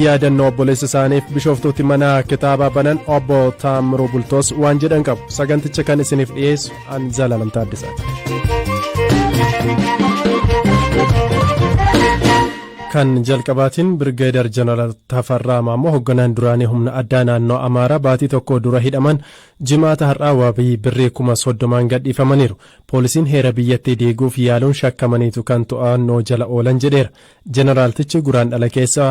Yaadannoo obboleessa isaaniif Bishooftuutti mana kitaabaa banan Obbo Taammiruu Bultoos waan jedhan qabu. Saganticha kan isiniif dhiyeessu an Zalaalam Taaddasaati. Kan jalqabaatiin Birgeedar Jeneraal Tafarraa Maammoo, hoogganaan duraanii humna addaa naannoo Amaaraa, baatii tokko dura hidhaman Jimaata har'aa wabii birrii 30,000n gadhiifamaniiru. Poolisiin heera biyyattii diiguuf yaaluun shakkamaniitu kan to'annoo jala oolan jedheera. Jeneraaltichi Guraandhala keessa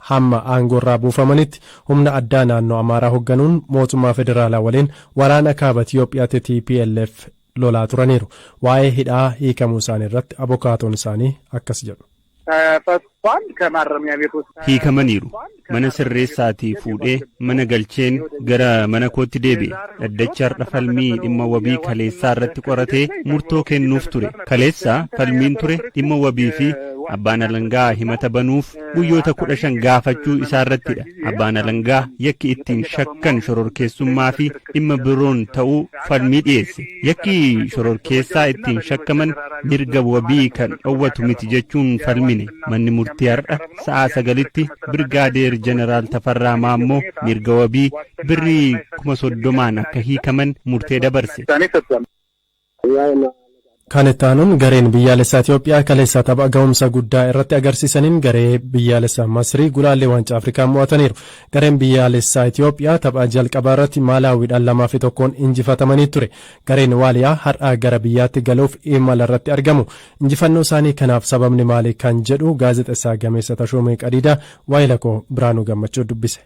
hamma aangoorraa buufamanitti humna addaa naannoo Amaaraa hoogganuun mootummaa federaalaa waliin waraana kaaba Itiyoophiyaatti TPLF lolaa turaniiru. Waa'ee hidhaa hiikamuu isaanii irratti abokaatoon isaanii akkas jedhu. ተፈቷል። ከማረሚያ ቤቶች Hiikamaniiru. Mana sirreessaatii fuudhee mana galcheen gara mana kootti deebi'e. Dhaddachi har'a falmii dhimma wabii kaleessaa irratti qoratee murtoo kennuuf ture. Kaleessa falmiin ture dhimma wabii fi abbaan alangaa himata banuuf guyyoota 15 gaafachuu isaa irrattidha. Abbaan alangaa yakki ittiin shakkan shororkeessummaa fi dhimma biroon ta'uu falmii dhiyeesse. Yakki shororkeessaa ittiin shakkaman mirga wabii kan dhowwatu miti jechuun falmine. Manni murtii har'a sa'a 9tti Birgaadeer Jeneraal Tafarraa Maammoo mirga wabii birrii 30,000n akka hiikaman murtee dabarse. Kan itti aanuun gareen biyyaalessaa Itiyoophiyaa kaleessa tapha ga'umsa guddaa irratti agarsiisaniin garee biyyaalessaa Masrii gulaallee waancaa Afrikaa mo'ataniiru. Gareen biyyaalessaa Itiyoophiyaa tapha jalqabaa irratti Maalaawiidhaan 2-1 injifatamanii ture. Gareen Waaliyaa har'a gara biyyaatti galuuf imala irratti argamu. Injifannoo isaanii kanaaf sababni maali kan jedhu gaazexessaa gameessa Tashoomee Qadiidaa waa'ee koo Biraanuu Gammachuu dubbise.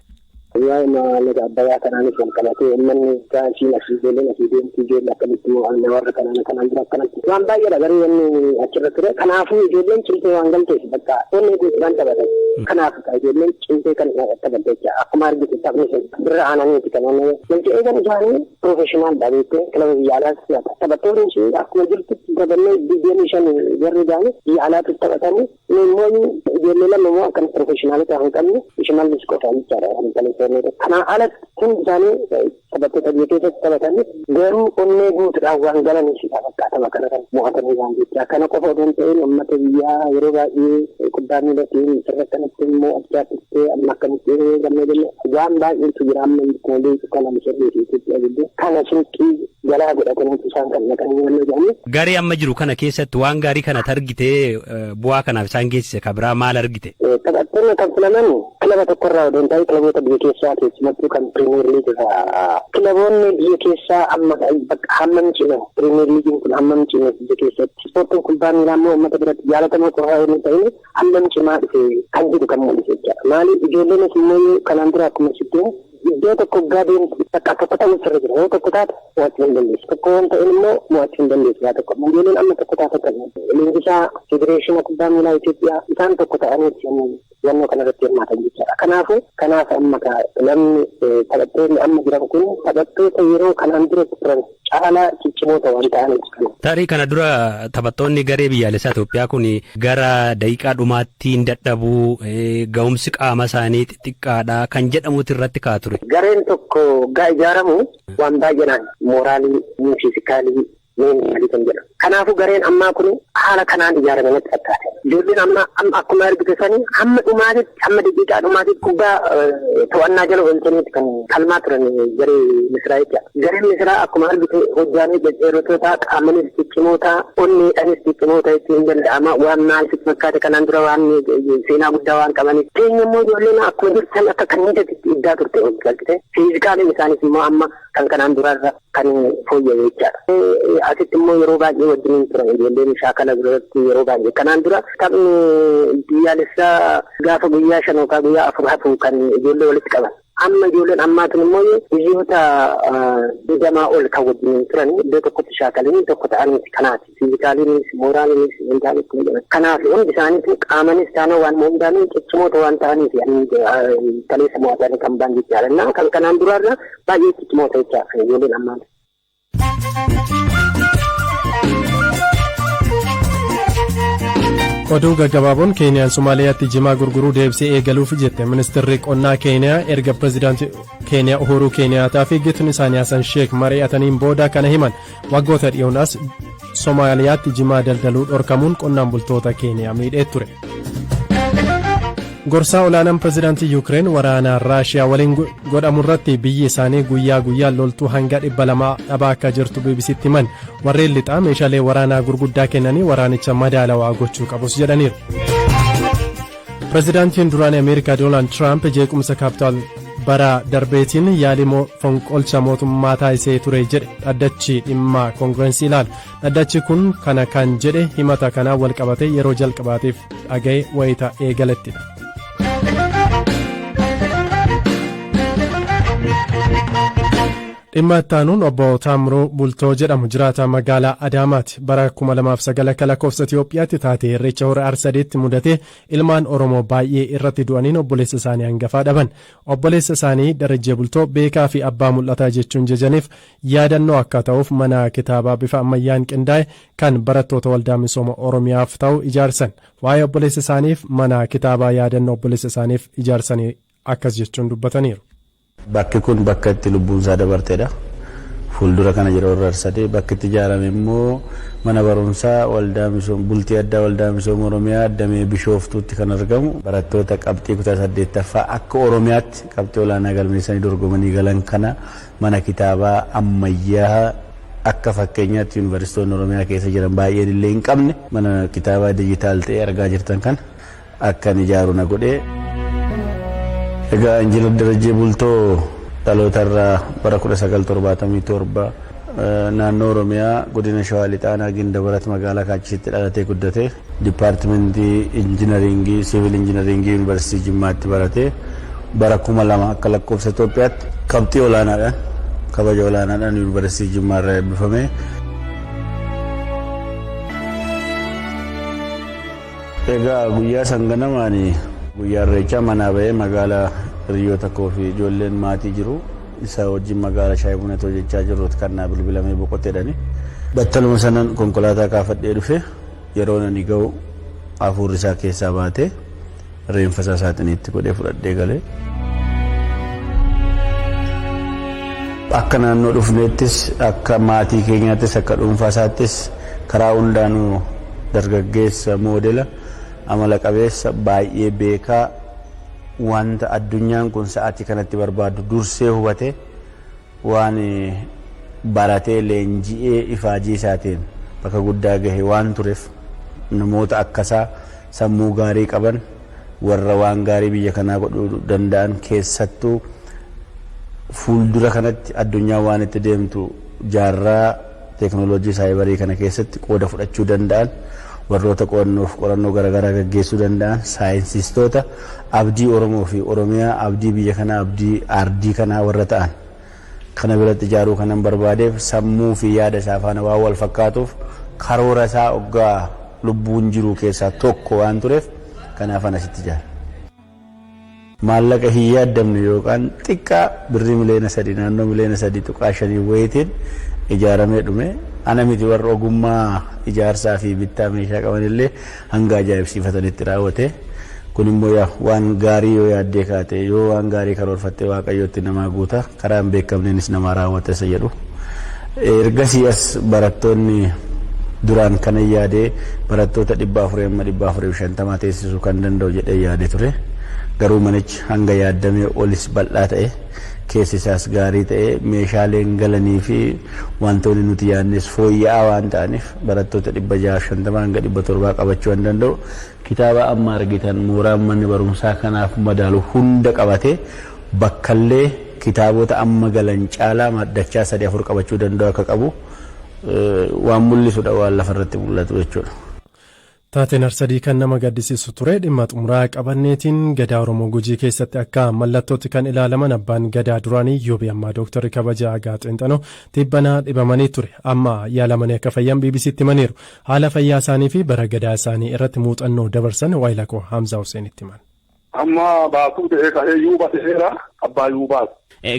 Waa'ee laga Abbayyaa kanaanis wal qabatee uummanni gaasiin asii, ijoolleen asii deemti, ijoollee akkamitti mo'anne, warra kanaan kanaan dura akkanatti waan baay'eedha garuu wanni achirra ture. Kanaafuu ijoolleen cimtee waan galteef bakka onnee guutuudhaan taphatan. Kanaaf ijoolleen cimtee kan taphatte jecha. Akkuma argite taphni sun birra aananiiti kan inni galchee eegan. Isaanii professional dha beektee, kilaba biyya alaas taphattoonni ishee akkuma jirtutti dabannee 25 jarri gaanii biyya alaatti taphatanii. Immoo ijoollee lama immoo akkan professionalota hin qabne, Shimallis qofa jechaadha kan kaleessanii. Kanaa alatti hundi isaanii taphattoota biyya keessatti taphatanii, garuu onnee guutuudhaan waan galaniifidha bakka tapha kana kan mo'atanii waan jecha. Kana qofa otoo hin ta'in uummata biyyaa yeroo baay'ee kubbaa miilatiin sirra kanatti immoo achaa turtee, amma akkamitti gammee jenne waan baay'eetu jira. Amma akkuma beeku kana Misirrii fi Itoophiyaa gidduu kana sinqii galaa godhataniitu isaan kan naqanii waan jedhanii. Garee amma jiru kana keessatti waan gaarii kana argitee bu'aa kanaaf isaan geessise kan biraa maal argite? Taphattoonni kan filaman kilaba tokkorraa odoo hin ta'in kilaboota biyya keessaa, keessumattuu kan Premier League irraa. Kilaboonni biyya keessaa amma bakka hammam ciman, Premier Leagueiin kun hammam cime biyya keessatti, ispoortiin kubbaa miilaa immoo uummata biratti jaalatamoo qofaa yoo hin ta'in hammam cimaa dhufe kan jedhu kan mul'isu jechaadha. Maali, ijoolleenis immoo kanaan dura akkuma sitti iddoo tokko waggaa deemtu bakka tokko ta'uu sirra jira. Yoo tokko taate mo'achuu hin dandeessu. Tokko waan ta'in immoo mo'achuu hin dandeessu. Waa tokko. Ijoolleen amma tokko taate kan leenjisaa Federeeshina Kubbaa Miilaa Itoophiyaa isaan tokko ta'anii wannoo kanarratti hirmaatan jechaadha. Kanaafuu kanaaf amma namni taphattoonni amma jiran kun taphattoota yeroo kanaan dura turan caalaa ciccimoota waan ta'aniif kana. Tarii kana dura taphattoonni garee biyyaalessaa Itoophiyaa kun gara daqiiqaa dhumaatti hin dadhabuu, ga'umsi qaama isaanii xixiqqaadha kan jedhamutu irratti ka'a ture. Gareen tokko waggaa ijaaramu waan baay'inaan moralii, physicalii, mentalii kan jedhamu. Kanaafuu gareen ammaa kun haala kanaan ijaarame natti fakkaata. Ijoolleen amma amma akkuma argite sanii hamma dhumaatitti, hamma daqiiqaa dhumaatitti kubbaa to'annaa jala oolchaniiti kan falmaa turan garee Misraa jecha. Gareen Misraa akkuma argite hojjaanis dhedheerotota, qaamanis ciccimoota, onneedhanis ciccimoota jechuun hin danda'ama. Waan maal sitti fakkaate, kanaan dura waan seenaa guddaa waan qabaniif. Keenya immoo ijoolleen akkuma jirtan akka kanniisatti iddaa turte argite. Physicaliin isaanis immoo amma kan kanaan duraarra kan fooyya'e jechaadha. Asitti immoo yeroo baay'ee wajjiniin turan ijoolleen shaakala biratti yeroo baay'ee. Kanaan dura taphni biyyaalessaa gaafa guyyaa 5 yookaan guyyaa 4 hafu kan ijoollee walitti qaban. Amma ijoolleen ammaa tun immoo guyyoota 20 ol kan wajjiniin turan, iddoo tokkotti shaakalanii tokko ta'aniiti kanaati. Physicaliinis, moraliinis, mentalis kun jedhan. Kanaaf hundi isaaniitu qaamanis taanoo waan hundaanuu ciccimoota waan ta'aniif kaleessa mo'atanii kan ba'an jechaadha. Kan kanaan duraarra baay'ee ciccimoota jechaadha ijoolleen ammaa. Oduu gaggabaaboon, Keeniyaan Somaaliyaatti jimaa gurguruu deebisee eegaluuf jette. Ministeerri qonnaa Keeniyaa erga pirezidaantii Keeniyaa Uhuruu Keeniyaataa fi gitni isaanii Hasan Sheek mari'ataniin booda kana himan. Waggoota dhiyoon as Somaaliyaatti jimaa daldaluu dhorkamuun qonnaan bultoota Keeniyaa miidhee ture. Gorsaa olaanaan pirezidaantii Yuukireen waraana Raashiyaa waliin godhamu irratti biyyi isaanii guyyaa guyyaan loltuu hanga 200 dhabaa akka jirtu BBCtti himan. Warreen lixaa meeshaalee waraanaa gurguddaa kennanii waraanicha madaalawaa gochuu qabus jedhaniiru. Pirezidaantiin duraanii Ameerikaa Doonaald Tiraamp jeequmsa Kaapitaal bara darbeetiin yaalii fonqolcha mootummaa taasisee ture jedhe dhaddachi dhimma koongirensii ilaalu. Dhaddachi kun kana kan jedhe himata kanaan wal qabatee yeroo jalqabaatiif dhaga'e wayita eegalettidha. Dhimma itti obbo Taamruu Bultoo jedhamu jiraata magaalaa Adaamaati. Bara 2009 akka lakkoofsa Itoophiyaatti taatee Irreecha Hora Arsadeetti mudate ilmaan Oromoo baay'ee irratti du'aniin obboleessa isaanii hangafaa dhaban. Obboleessa isaanii Darajjee Bultoo beekaa fi abbaa mul'ataa jechuun jajaniif yaadannoo akka ta'uuf mana kitaabaa bifa ammayyaan qindaa'e kan barattoota waldaa misooma Oromiyaaf ta'u ijaarsan. Waa'ee obboleessa isaaniif mana kitaabaa yaadannoo obboleessa isaaniif ijaarsanii akkas jechuun dubbataniiru. Bakki kun bakka itti lubbuun isaa dabartedha. Fuuldura kana jira Hora Arsadee. Bakki itti ijaarame immoo mana barumsaa waldaa misooma bultii addaa waldaa misooma Oromiyaa damee Bishooftuutti kan argamu barattoota qabxii kutaa saddeettaffaa akka Oromiyaatti qabxii olaanaa galmeessanii dorgomanii galan kana mana kitaabaa ammayyaa akka fakkeenyaatti yuunivarsiitonni Oromiyaa keessa jiran baay'een illee hin qabne mana kitaabaa dijitaal ta'e argaa jirtan kana akkan ijaaru na godhee. Egaa Injiinar Darajjee Bultoo dhalootarraa bara 1977 naannoo Oromiyaa godina Shawaa Lixaa aanaa Gindabarat magaalaa Kaachisitti dhalatee guddate. Dipaartimentii Injinaringii Siivil Injinaringii Yuunivarsiitii Jimmaatti barate. Bara 2000 akka lakkoofsa Itoophiyaatti qabxii olaanaadhaan kabaja olaanaadhaan Yuunivarsiitii Jimmaa irraa eebbifame. Egaa guyyaa san ganamaan guyyaa Irreechaa manaa bahee magaalaa hiriyoota koo fi ijoolleen maatii jiru isa wajjin magaalaa shaayii buna hojjechaa jirruuti kan naa bilbilamee boqoteedhani. Battaluma sanan konkolaataa kaafadhee dhufe. Yeroo ani ga'u hafuurri isaa keessaa baatee reenfa isaa saaxiniitti godhee fudhadhee galee. Akka naannoo dhufneettis, akka maatii keenyaattis, akka dhuunfaa isaattis karaa hundaanuu dargaggeessa moodela amala qabeessa baay'ee beekaa wanta addunyaan kun sa'aatii kanatti barbaadu dursee hubate waan baratee leenji'ee ifaajii isaatiin bakka guddaa gahe waan tureef namoota akkasaa sammuu gaarii qaban warra waan gaarii biyya kanaa godhuu danda'an keessattuu fuuldura kanatti addunyaan waan itti deemtu jaarraa teeknooloojii saayibarii kana keessatti qooda fudhachuu danda'an warroota qo'annoof qorannoo garaagaraa gaggeessuu danda'an saayinsistoota abdii Oromoo fi Oromiyaa abdii biyya kanaa abdii aardii kanaa warra ta'an kana biratti ijaaruu kanan barbaadeef sammuu fi yaada isaa faana waan wal fakkaatuuf karoora isaa oggaa lubbuun jiru keessaa tokko waan tureef kanaaf asitti ijaara. Maallaqa hin yaaddamne yookaan xiqqaa birrii miliyoona 3 naannoo miliyoona 3.5 wayitiin ijaaramee dhume. Ana miti, warra ogummaa ijaarsaa fi bittaa meeshaa qabanillee hanga ajaa'ibsiifatanitti raawwate. Kun immoo waan gaarii yoo yaaddee kaate, yoo waan gaarii karoorfattee, Waaqayyootti namaa guuta, karaa hin beekamneenis namaa raawwata isa jedhu. Ergasii as barattoonni duraan kana yaadee barattoota 400 amma 450 teessisuu kan danda'u jedhee yaade ture. Garuu manichi hanga yaaddamee olis bal'aa ta'e, keessi isaas gaarii ta'e, meeshaaleen galanii fi wantoonni nuti yaadnes fooyya'aa waan ta'aniif barattoota 650 hanga 700 qabachuu waan danda'u. Kitaaba amma argitan mooraan manni barumsaa kanaaf madaalu hunda qabate bakkallee kitaabota amma galan caalaa dachaa sadii afur qabachuu danda'u akka qabu waan mul'isudha, waan lafarratti mul'atu jechuudha. Taateen Arsadii kan nama gaddisiisu ture. Dhimma xumuraa qabanneetiin gadaa Oromoo Gujii keessatti akka mallattootti kan ilaalaman abbaan gadaa duraanii Yoobii ammaa Dooktarri Kabajaa Agaa Xinxanoo tibbanaa dhibamanii ture. Amma yaalamanii akka fayyan BBCtti himaniiru. Haala fayyaa isaanii fi bara gadaa isaanii irratti muuxannoo dabarsan waayilakoo Hamzaa Huseenitti himan. Amma baasuu ta'ee ka'ee yuuba ta'eera, abbaa yuubaati.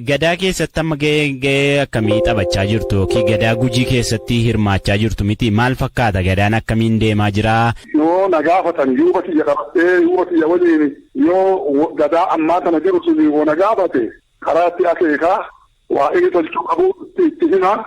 Gadaa keessatti amma gahee akkamii taphachaa jirtu yookiin gadaa Gujii keessatti hirmaachaa jirtu miti, maal fakkaata, gadaan akkamiin deemaa jira? Yoo na gaafatan, yuuba kiyya qabadhee yuuba kiyya waliin yoo gadaa ammaa kana jiru sun yoo na gaafate, karaa itti akeekaa waa inni tolchuu qabu itti himaa,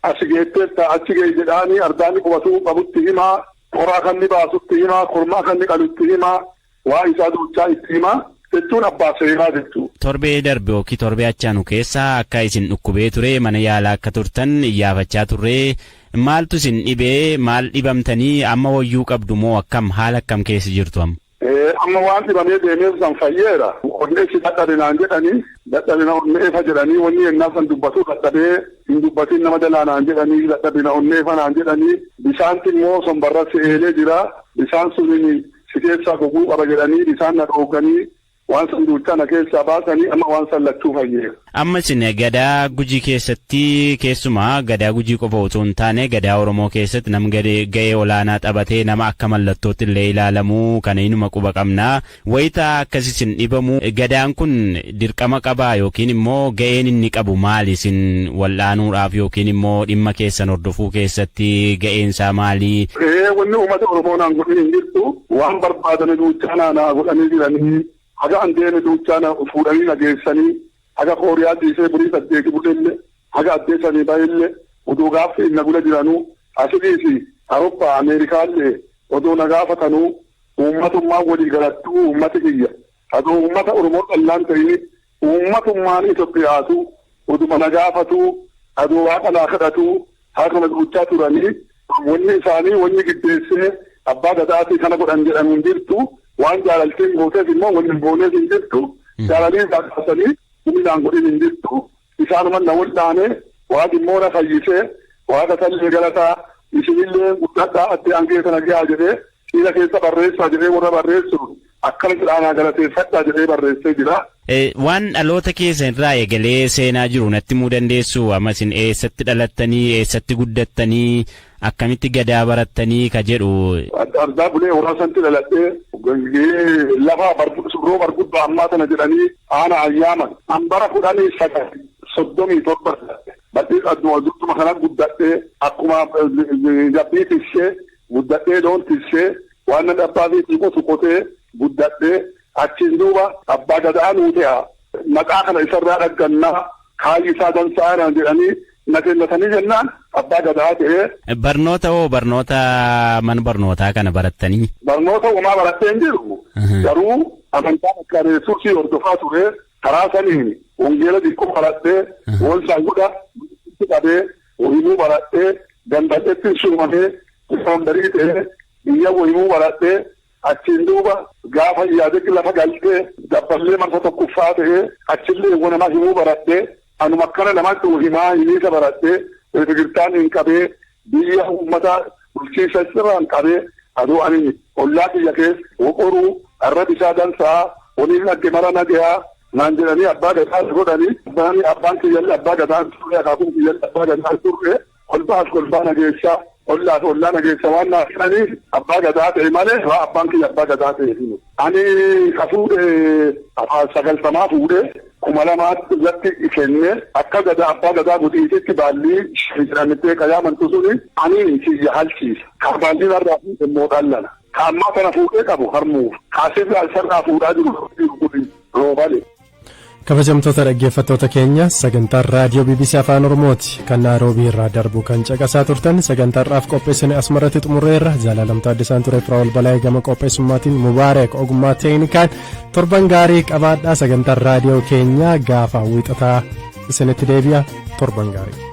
as geetteetta achi ga'e jedhaanii ardaanni qubatuu qabutti himaa, qoraa kan inni baasutti himaa, kormaa kan inni qalutti himaa. Waa isaa duuchaa itti himaa jechuun abbaa seeraa jechuudha. Torbee darbe yookiin torbee achaanu keessa akka isin dhukkubee ture, mana yaalaa akka turtan iyyaafachaa turre. Maaltu isin dhibee? Maal dhibamtanii? Amma wayyuu qabdu moo akkam? Haala akkam keessa jirtu amma? Amma waan dhibamee deemeef san fayyeera. Onnee si dadhabinaan jedhanii, dadhabina onneefa jedhanii, wanni ennaa san dubbatu dadhabee hin dubbatin nama jalaa naan jedhanii, dadhabina onneefa naan jedhanii, bishaanti immoo sombarra se'eelee jira. Bishaan suniin si keessaa goguu qaba jedhanii bishaan na dhooganii, waan san duuchaa na keessaa baasanii, amma waan san lachuu fayyeera. Amma isin gadaa Gujii keessatti, keessumaa gadaa Gujii qofa otoo hin taane gadaa Oromoo keessatti nam ga'ee olaanaa taphatee, nama akka mallattootti illee ilaalamuu kana inuma quba qabna. Wayitaa akkas isin dhibamu gadaan kun dirqama qabaa yookiin immoo ga'een inni qabu maali isin wal'aanuudhaaf yookiin immoo dhimma keessan hordofuu keessatti ga'een isaa maali? Wanni uummata Oromoo naan godhin hin jirtu. Waan barbaadame duuchaa naa godhanii jiranii. Haga an deeme duuchaa na fuudhanii na geessanii, haga Kooriyaa dhiisee burii 8 bulellee, haga addeessanii bahillee, oduu gaaffi inni gula jiranuu, asiliisi Awurooppaa Ameerikaallee oduu na gaafatanuu, uummatummaan walii galattuu uummati kiyya adoo uummata Oromoo dhallaan ta'ini uummatummaan Itoophiyaatu oduma na gaafatuu, adoo waaqa naa kadhatuu haala duuchaa turanii, wanni isaanii wanni giddeessee abbaa gadaatii kana godhan jedhamu hin jirtu. Waan jaalaltiin gooteef immoo wanni hin gooneef hin jirtu. Jaalalii isaa kaasanii humnaan godhin hin jirtu. Isaanuma na wal'aane, waaqi immoo na fayyisee, waaqa sallee galataa, isinillee guddadhaa adde hangee sana gahaa jedhee, dhiira keessa barreessaa jedhee, warra barreessu akkana jedhaanaa galateeffadhaa jedhee barreessee jira. Waan dhaloota keessan irraa eegalee seenaa jiru natti himuu dandeessu? Amma isin eessatti dhalattanii, eessatti guddattanii, akkamitti gadaa barattanii ka jedhu. Ardaa bulee horaasantti dhaladhee, lafa surroo barguddoo ammaa tana jedhanii aana ayyaaman. An bara 1937 dhaladhe. Badhii adduma durtuma kana guddadhee, akkuma jabbii tissee guddadhee, loon tissee, waan namni abbaa fi qotu qotee guddadhee, achiin duuba abbaa gadaa nuu ta'a. Maqaa kana isarraa dhaggannaa, kaayyi isaa dansa'a jedhanii na kennatanii jennaan abbaa gadaa ta'ee. Barnoota hoo, barnoota mana barnootaa kana barattanii? Barnoota homaa barattee hin jiru. Garuu amantaan akka Yesuusii hordofaa ture, karaa saniin wangeela xiqqoo baradhee, wal godha qabee wahimuu baradhee, dandal'etti shuumamee sekoondarii ta'ee biyya wahimuu baradhee, achiin duuba gaafa yaadatti lafa galtee dabballee marsa tokkoffaa ta'ee, achillee nama himuu baradhee, anuma akkana namatti himaa himiisa baradhee, beekirtaan hin qabee, biyya uummata bulchiinsa irraan qabee, aduu ani ollaa kiyya keessa woqoruu arrab isaa dansaa waliin dhagge mara nagayaa naan jedhanii abbaa gadaa godhanii. Abbaan kiyyallee abbaa gadaa turre, akaakuun kiyyallee abbaa gadaa turre, kolbaas kolbaa nageessaa, ollaas ollaa nageessa waan naa jedhaniif abbaa gadaa ta'e malee waa abbaan kiyya abbaa gadaa ta'e. Ani ka fuudhee afaan 90 fuudhee, 2000tti irratti kennee, akka gadaa abbaa gadaa gudiititti baallii jedhanittee qayaamantu suni ani kiyya halchiisa. Ka baallii narraa fuudhe immoo dhallana. Ka ammaa kana fuudhee qabu harmuuf. Ka asirraa isarraa fuudhaa jiru kun roobale. Kabajamtoota dhaggeeffattoota keenya, sagantaan raadiyoo BBC Afaan Oromooti kan Naaroobii irraa darbu kan caqasaa turtan sagantaarraaf qopheessine asumarratti xumurreerra. Jaallatamtuu Addisaan ture, Firaa'ol Balaayee gama qopheessummaatiin, Mubaareek ogummaa teeknikaan. Torban gaarii qabaadhaa. Sagantaan raadiyoo keenya gaafa wiixataa isinitti deebi'a. Torban gaarii.